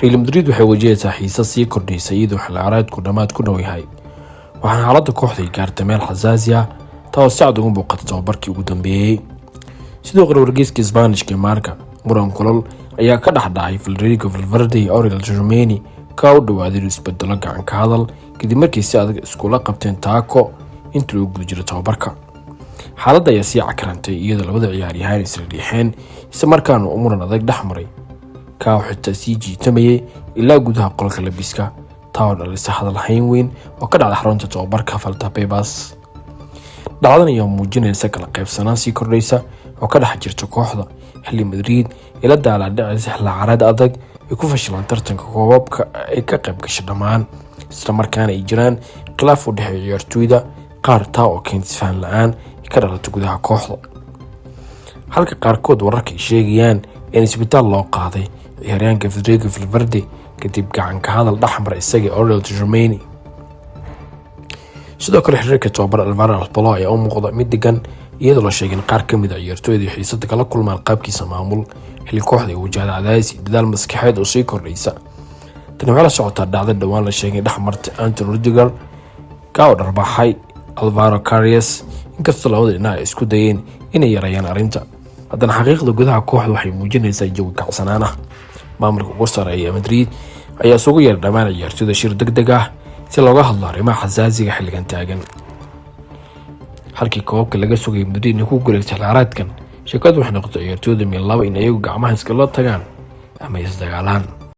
Real Madrid waxay wajahaysaa xiisad sii kordhaysa iyadoo xilli ciyaareedku dhammaad ku dhow yahay, waxaana xaaladda kooxda ay gaartay meel xasaasi ah, taa oo si cad uga muuqata tababarkii ugu dambeeyey. Sidoo kale, wargeyska Isbaanishka ee Marca, muran kulul ayaa ka dhex dhacay Federico Valverde iyo Aurelien Tchouameni, kaa u dhawaaday inuu isbedelo gacan ka hadal kadib markii si adag iskula qabteen taako intii lagu guda jiro tababarka. Xaaladda ayaa sii cakrantay iyadoo labada ciyaaryahaan isla riixeen, isla markaana uu muran adag dhex maray, kaa oo xitaa sii jiitamayay ilaa gudaha qolka labiska, taa oo dhalisa hadalhayn weyn oo ka dhacda xarunta tababarka Valdebebas. Dhacdadan ayaa muujinaysa kala qaybsanaan sii kordhaysa oo ka dhex jirta kooxda, xilli Madrid ay la daalaadhacaysa xilli ciyaareed adag, ay ku fashilaan tartanka koobabka ay ka qayb gashay dhammaan, isla markaana ay jiraan khilaaf u dhexeeya ciyaartooyda qaar, taa oo keenta isfahan la-aan ka dhalata gudaha kooxda, halka qaarkood wararka ay sheegayaan in isbitaal loo qaaday ciyaaryahanka Federico Valverde kadib gacan ka hadal dhexmara isaga Aurelien Tchouameni. Sidoo kale, xiriirka tababar Alvaro Arbeloa ayaa u muuqda mid degan, iyadoo la sheegay in qaar ka mid a ciyaartooyda ay xiisada kala kulmaan qaabkiisa maamul, xilli kooxda ay wajahda cadaadis iyo dadaal maskaxeed oo sii kordhaysa. Tani waxay la socotaa dhacdo dhowaan la sheegay dhex martay Antonio Rudiger, kaa oo dharbaaxay Alvaro Carreras. Inkastoo labada dhinac ay isku dayeen inay yareeyaan arrinta, haddana xaqiiqda gudaha kooxda waxay muujinaysaa jawi kacsanaan ah. Maamulka ugu sareeya Madrid ayaa isugu yeeray dhammaan ciyaartooyda shir deg deg ah si looga hadlo arrimaha xasaasiga xilligan taagan. Halkii koobabka laga sugayay Madrid inay ku guuleysta xilciyaareedkan, sheekadu waxay noqotay ciyaartooyda min laba in iyagu gacmaha iskala tagaan ama isdagaalaan.